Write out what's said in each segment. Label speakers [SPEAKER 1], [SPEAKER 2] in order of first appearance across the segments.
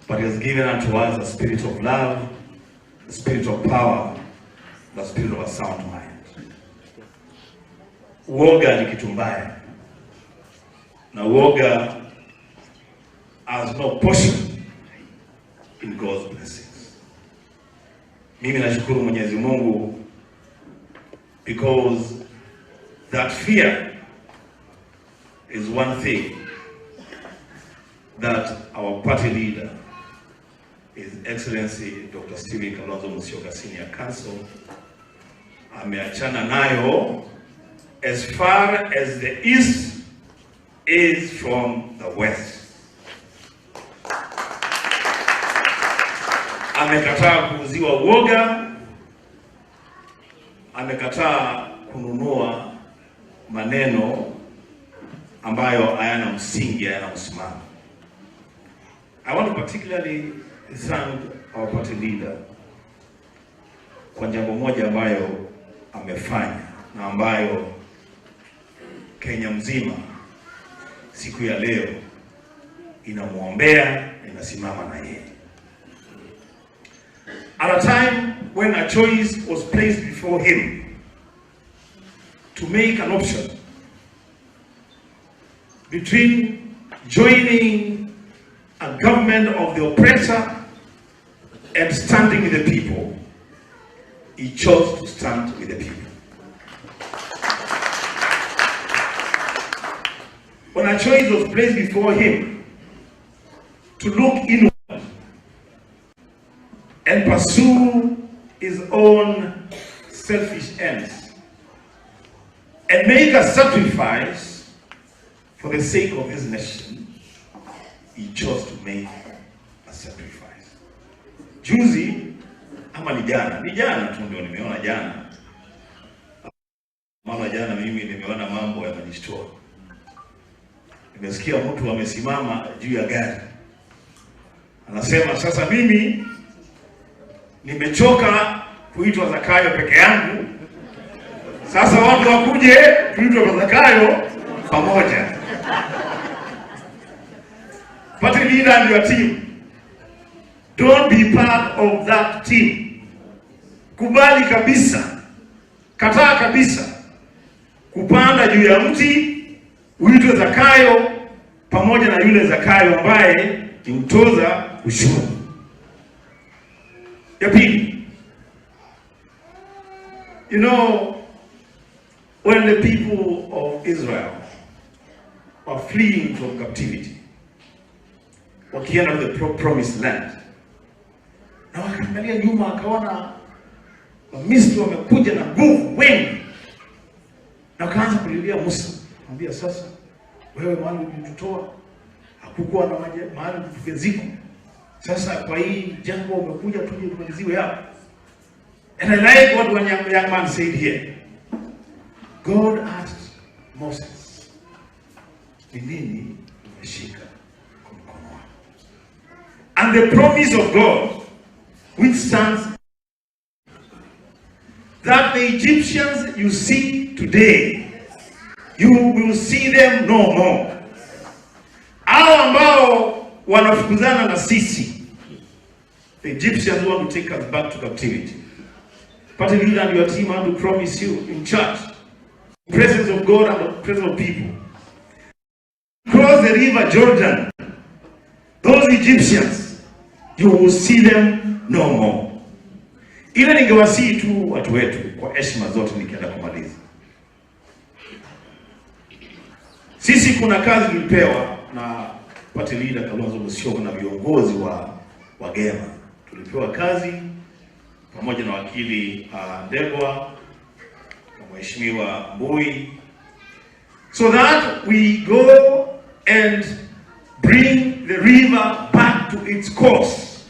[SPEAKER 1] But he has given unto us a spirit of love, the spirit of power, the spirit of a sound mind. Uoga ni kitu mbaya, na uoga has no portion in God's blessings. Mimi nashukuru Mwenyezi Mungu because that fear is one thing that our party leader, His Excellency Dr. Stephen Kalonzo Musyoka Senior Counsel, ameachana nayo as far as the East is from the West. Amekataa kuuziwa uoga, amekataa kununua maneno ambayo hayana msingi, hayana msimamo. I want to particularly thank our party leader kwa jambo moja ambayo amefanya na ambayo Kenya mzima siku ya leo inamuombea, inasimama na yeye. At a time when a choice was placed before him to make an option between joining a government of the oppressor and standing with the people, he chose to stand with the people. When a choice was placed before him to look inward and pursue his own selfish ends and make a sacrifice for the sake of his nation, he chose to make a sacrifice. Juzi ama ni jana, ni jana tu ndio nimeona jana. Maana jana mimi nimeona mambo yamenishtua. Nimesikia mtu amesimama juu ya gari. Anasema sasa mimi nimechoka kuitwa Zakayo peke yangu. Sasa watu wakuje tuitwe Zakayo pamoja. Party leader and your team, don't be part of that team. Kubali kabisa, kataa kabisa kupanda juu ya mti uitwe Zakayo pamoja na yule Zakayo ambaye ni mtoza ushuru. Ya pili, when the people of Israel were fleeing from captivity, wakienda to the promised land, na wakaangalia nyuma wakaona Wamisri wamekuja na nguvu wengi, na wakaanza kulilia Musa, mwambia sasa wewe mahali ulitutoa hakukuwa na mahali tupige ziko, sasa kwa hii jangwa umekuja tuje tumaliziwe hapa. And I like what one young man said here. God asked Moses, ni nini umeshika kwa mkono wako? And the promise of God, which stands that the Egyptians you see today, you will see them no more. Hao ambao wanafukuzana na sisi, the Egyptians want to take us back to captivity. Party leader and your team want to promise you in church, the presence of God and the presence of people. Cross the river Jordan, those Egyptians, you will see them no more. Ile ningewasihi tu watu wetu kwa heshima zote, nikienda kumaliza. Sisi kuna kazi tulipewa na party leader Kalonzo Musyoka na viongozi wa Gema. Tulipewa kazi pamoja na wakili Ndegwa na Mheshimiwa Mbui, so that we go and bring the river back to its course.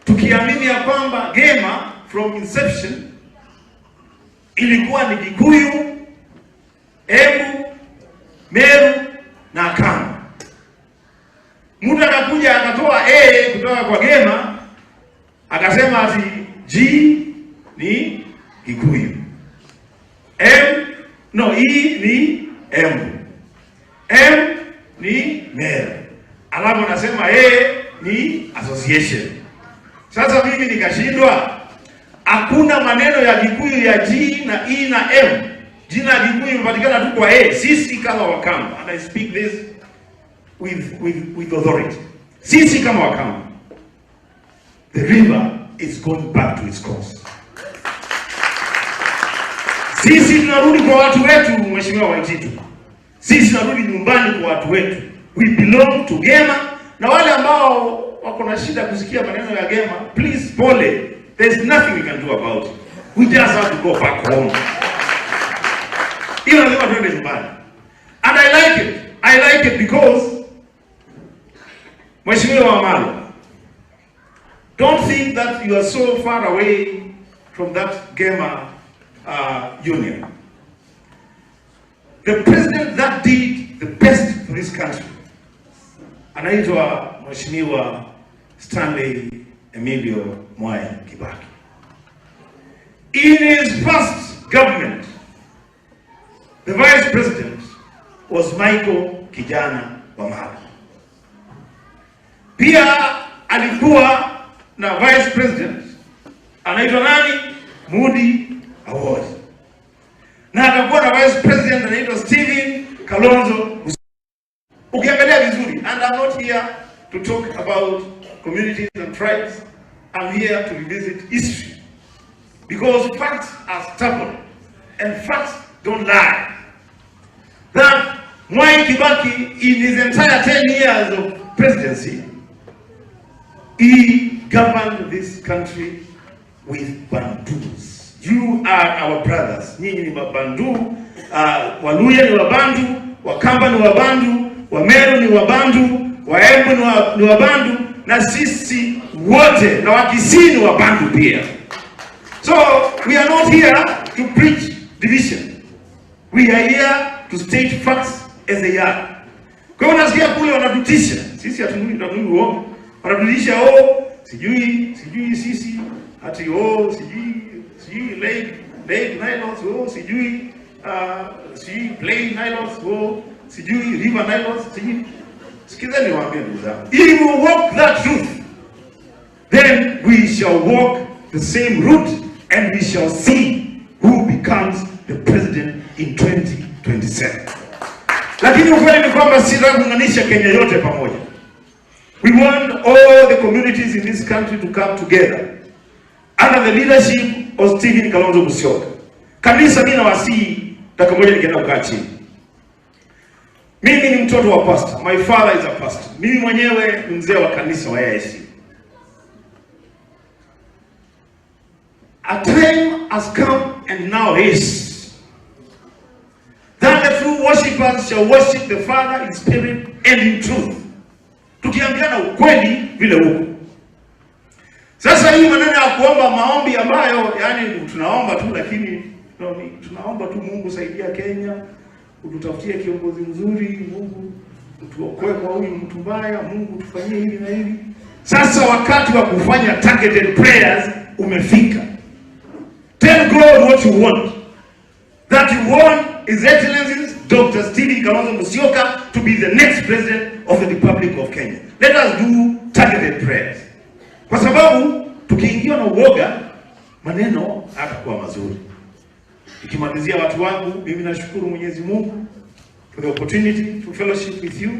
[SPEAKER 1] Tukiamini ya kwamba Gema from inception ilikuwa ni Kikuyu, Embu, Meru na Kamba. Mtu akakuja akatoa A kutoka kwa Gema akasema ati G ni Kikuyu, M no E ni Embu, M ni Meru, alafu anasema Akasema yeye ni association. Sasa mimi nikashindwa, hakuna maneno ya Kikuyu ya G na E na M. Jina ya Kikuyu imepatikana tu kwa A. Sisi kama Wakamba, and I speak this with authority. Sisi kama Wakamba, the river is going back to its course. Sisi tunarudi kwa watu wetu, Mheshimiwa Waititu. Sisi tunarudi nyumbani kwa watu wetu. We belong to Gema, na wale ambao wako na shida kusikia maneno ya Gema, please, pole. There's nothing we can do about it. We just have to go back home. Hiyo lazima tuende nyumbani. And I like it. I like it because, Mheshimiwa Wamalwa, don't think that you are so far away from that Gema union. The president that did the best for this country anaitwa Mheshimiwa Stanley Emilio Mwai Kibaki. In his first government, the vice president was Michael Kijana Wamalwa. Pia alikuwa na vice president anaitwa nani? Moody Awori. Na akakuwa na vice president anaitwa Stephen Kalonzo. Ukiangalia vizuri, and I'm not here to talk about communities and tribes. I'm here to revisit history. Because facts are stubborn and facts don't lie. That Mwai Kibaki, in his entire 10 years of presidency, he governed this country with Bantus. You are our brothers. Nyinyi ni Mabantu, Waluya ni Wabantu, Wakamba ni Wabantu, Wameru ni Wabantu, Waembu ni Wabantu, na sisi wote na Wakisii ni Wabantu pia. So we are not here to preach division. We are here to state facts as they are. Kwa hiyo unasikia kule wanatutisha. Sisi hatunui uongo. Wanatutisha, oh, sijui sijui sisi ati, oh, sijui sijui Lake Nilotes, oh, sijui Plain Nilotes, oh, sijui River Nilotes, sijui. Sikiza niwaambie, ndugu zangu. If we walk that truth, then we shall walk the same route and we shall see who becomes the president in 2027. Lakini ukweli ni kwamba sitaki kuunganisha Kenya yote pamoja. We want all the communities in this country to come together under the leadership of Stephen Kalonzo Musyoka. Kanisa, mimi nawasihi, dakika moja nikienda kukaa chini. Mimi ni mtoto wa pastor. My father is a pastor. Mimi mwenyewe ni mzee wa kanisa wa AIC. A time has come and now is that the true worshippers shall worship the Father in spirit and in truth. Tukiambiana ukweli vile huko. Sasa hii maneno ya kuomba maombi ambayo yani tunaomba tu, lakini no, tunaomba tu Mungu saidia Kenya, ututafutie kiongozi mzuri, Mungu utuokoe kwa huyu mtu mbaya, Mungu tufanyie hivi na hivi. Sasa wakati wa kufanya targeted prayers umefika. Tell God what you want. That you want His Excellency Dr. Stephen Kalonzo Musyoka to be the next president of the Republic of Kenya. Let us do targeted prayers. Kwa sababu tukiingiwa na uoga maneno hayatakuwa mazuri. Nikimalizia, watu wangu, mimi nashukuru Mwenyezi Mungu for the opportunity to fellowship with you.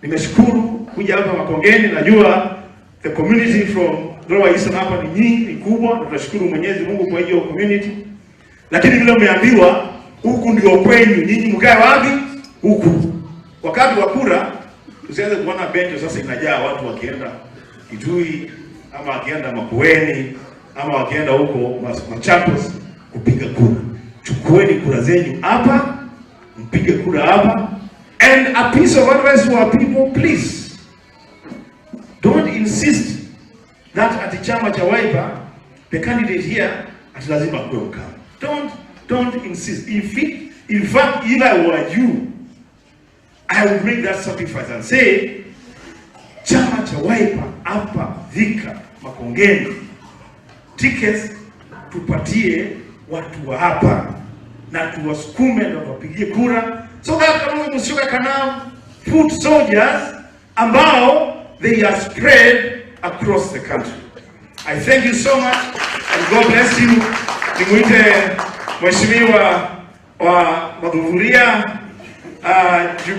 [SPEAKER 1] Nimeshukuru kuja hapa Makongeni, najua the community from Lower Eastern hapa ni nyingi, ni kubwa, na tunashukuru Mwenyezi Mungu kwa hiyo community. Lakini vile umeambiwa huku ndio kwenyu, nyinyi mkae wapi? Huku. Wakati wa kura tusianze kuona bencho sasa inajaa watu wakienda Kitui ama wakienda Makueni ama wakienda huko Machakos kupiga kura. Chukueni kura zenyu hapa, mpige kura hapa. And a piece of advice for our people, please don't insist that ati chama cha Wiper, the candidate here, ati lazima kuwe Mkamba. Don't insist. In fact, if I were you, I would make that sacrifice and say, chama cha Wiper hapa Thika Makongeni, tickets tupatie watu wa hapa na tuwasukume na tuwapigie kura so that Kalonzo Musyoka can have foot soldiers ambao they are spread across the country. I thank you so much and God bless you. Nimwite Mheshimiwa wa Madhuvuria Jubilee.